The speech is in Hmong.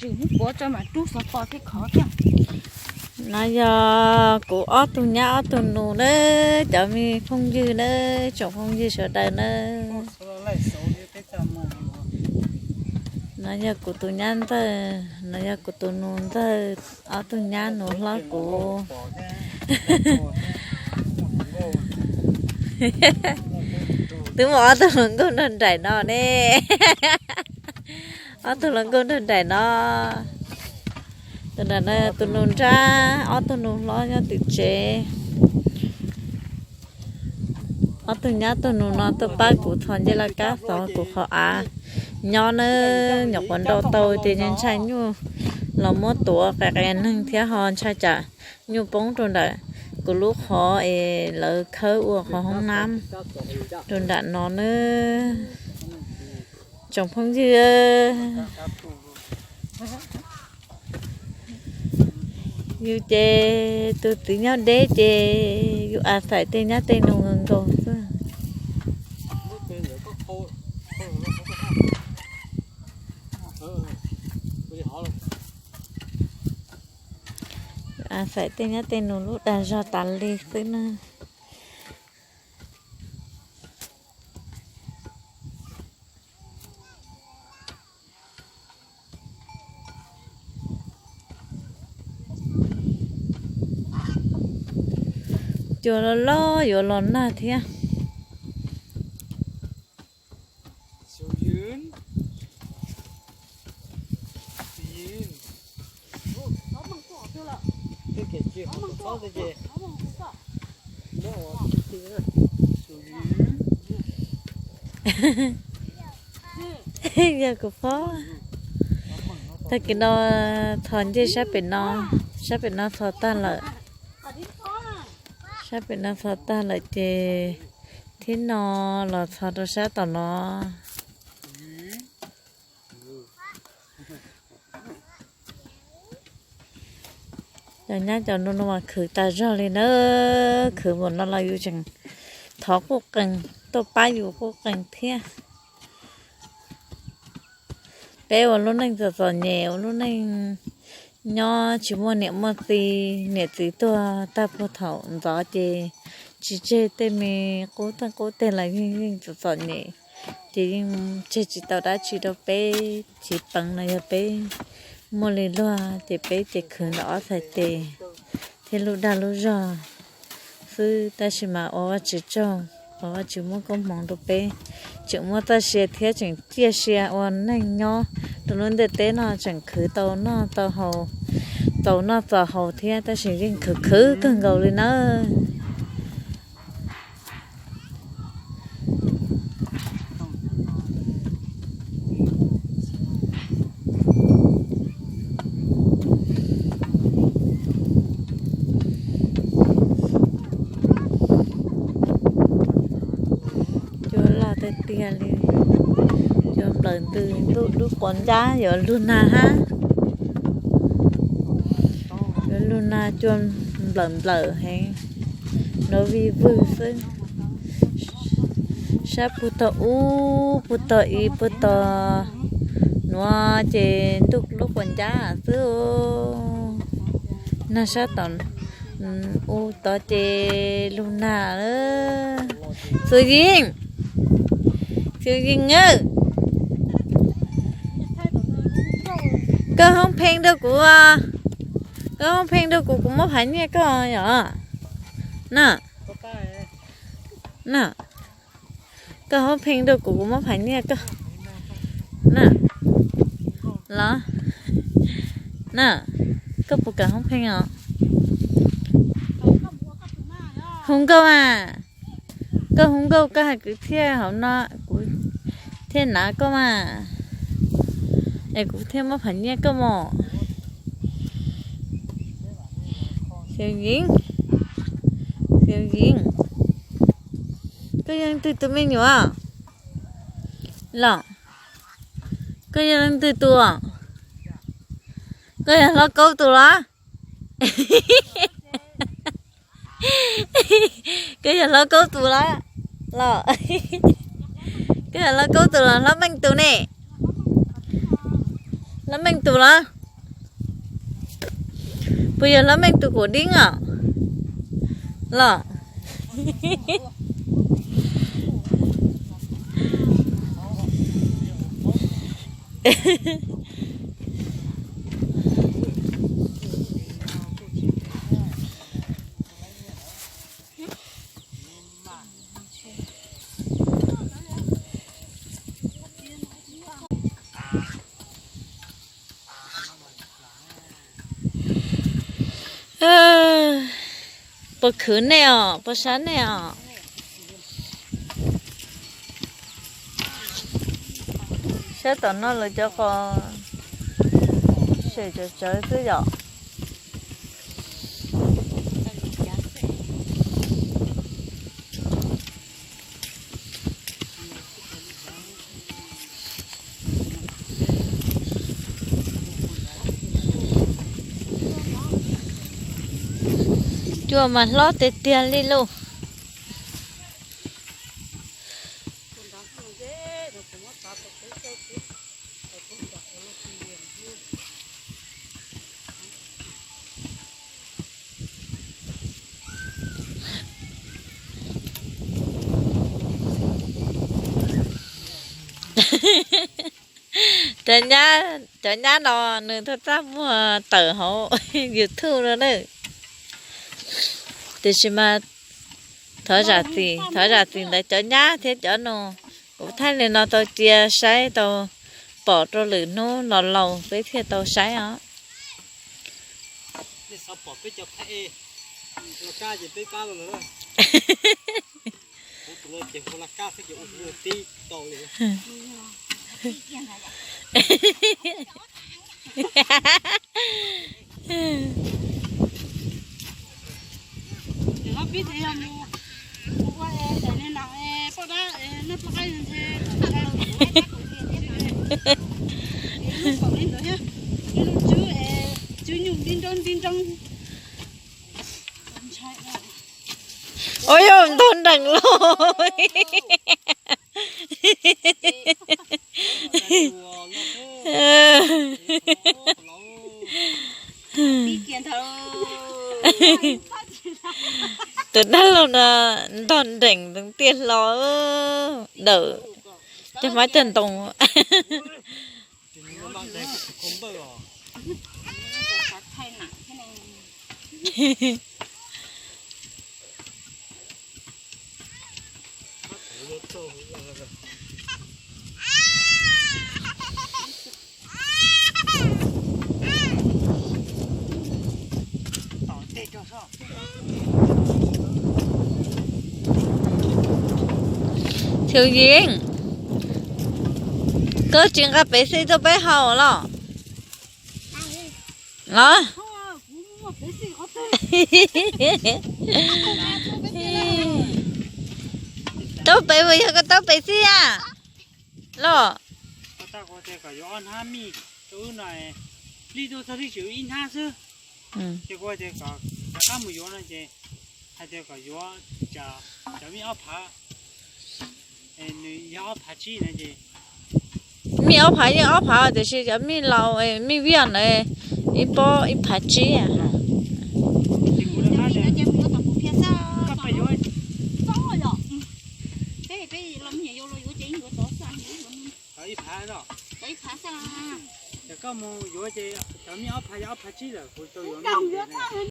Rwg muab kuav tso mas rub xov pos thiab khov thiab. No yog kuv ob tug nyab ob tug nus na, cov me phooj ywg na, tsoom phooj ywg sawv daws na. No yog kuv tus nyab ntxawg, no yog kuv tus nus ntxawg, ob tug nyab nus hlob kuv. Twb muaj ob tug hluas nkauj nrog nraim no ne. Ob tug hluas nkauj nrog nraim no. Tus nram no tus nus nrab, ob tug nus hlob nyob tim tsev. Ob tug nyab tug nus no tuaj pab kuv txhos ncej laj kab, txhos kuv qhov av nyob na. Nyuam qhuav nrau tau ces ntshai nyuj los muab tuav qias qias neeg thiab ho ntshai tsam nyuj poob rau ntawm kuv lub qhov es lawv khawb ua qhov hoob nab rau nram no na. Tsoom phooj ywg, yus ces tus txiv nyob deb ces yus a xaim tej nyab tej nus nkaus xwb. A xaim tej nyab tej nus lub dag zog tas li xwb na. Cua loj loj yuav los nag thiab. Yog kuv phob. Tag kis no txhos ncej sab pem no, sab pem no txhos tag lawm. Sab pem no txhos tag lawm ces thib no los txhos rau sab tom no. Cov nyab cov nus no mas khwv tas zog li na. Khwv npaum no los yus tseem thov quj qees tuaj pab yus quj qees thiab. Peb ua lub neej txom txom nyem, ua lub neej nyob tsis muaj niam muaj txiv, niam txiv tuag tag puag thaum ntxov ces tsis tseg tej me qub tag qub teg los yeej yeej txom txom nyem, ces yeej tseg tsis tau dab tsi rau peb txiv peev los yog peb muaj li luag ces peb ces khwv ntawm ob txhais tes thiab lub dag lub zog xwb, tab sis mas ua Vajtswv tsaug uas Vajtswv muab koob hmoov rau peb, tseem muaj txoj sia thiab tseem ciaj sia ua neej nyob rau lub ntiaj teb no, tseem khwv tau noj tau haus, txaus noj txaus haus thiab, tab sis yeej khwv khwv kawg nkaus li nawb. Cua loj tiag tiag li. Cua nplawm ntws ntuj dub quav ntsab, yuav lug nag hab. Yuav lug nag, cua nplawm nplawm heev, nrov vij vwg xwb. Sab puag tog ub, puag tog ib, puag tog nuav ces ntuj lub quav ntsab xwb. Nag sab tom u tod ces lug nag lawm. Xus Yeej, Xus Yeej, koj hoob pheej rau kuv, koj hoob pheej rau kuv, kuv muab phav nyiaj koj yom. Na, na, koj hoob pheej rau kuv, kuv muab phav nyiaj koj. Na, los, na, koj puas kam hoob pheej os? Hu nkauj mas, koj hu nkauj koj hais kuv thiaj hauv no, kuv thiaj nav koj mas, es kuv thiaj muab phav nyiaj koj mos. Xus Yeej, Xus Yeej, koj yog leej twg tus me nyuam los? Koj yog leej twg tus? Koj yog Hlob Kaub tus los? Koj yog Hlob Kaub tus los? Los, koj yog Hlob Kaub tus los Hlob Meej tus ne? Hlab Meej tus los? Puas yog Hlab Meej tus kuv dib os? Los. Puas khwv nej os, puas sab nej os? Sab tom no lawv cov qos sem tsawv tsawv xwb yom. Cua mas hlob tiag tiag li lauj. Cov nyab, cov nyab no nws tau txaj muag tawm hauv YouTube no na. Tiam sis mas thov zam txim, thov zam txim ntawm cov nyab thiab cov nus. Kuv thaij li no tau cia saib tau pom rau lwm hnub los laus peb thiaj tau saib os. Ua yog ntog nrees los. Tus dab laug no ntog nrees tiaj hlo, dawm cov hmab cov ntoo. Txhiv Yeeb, koj tsis nqa pev xij tuaj peb haus los? Los? Tau pev puas yog koj tau pev xij a? Los? Ib hnab xwb. Ces kuv tias kom rov qab mus yuav no ces hais tias kom yuav cov mij ob phav, nws yog ob phav tsib no ces. Mij ob phav yeej ob phav tiam sis cov mij laus, mij viaj ntawd ib pob ib phav tsib. Cov mij ob phav yog ob phav tsib lawm kuv tau yuav.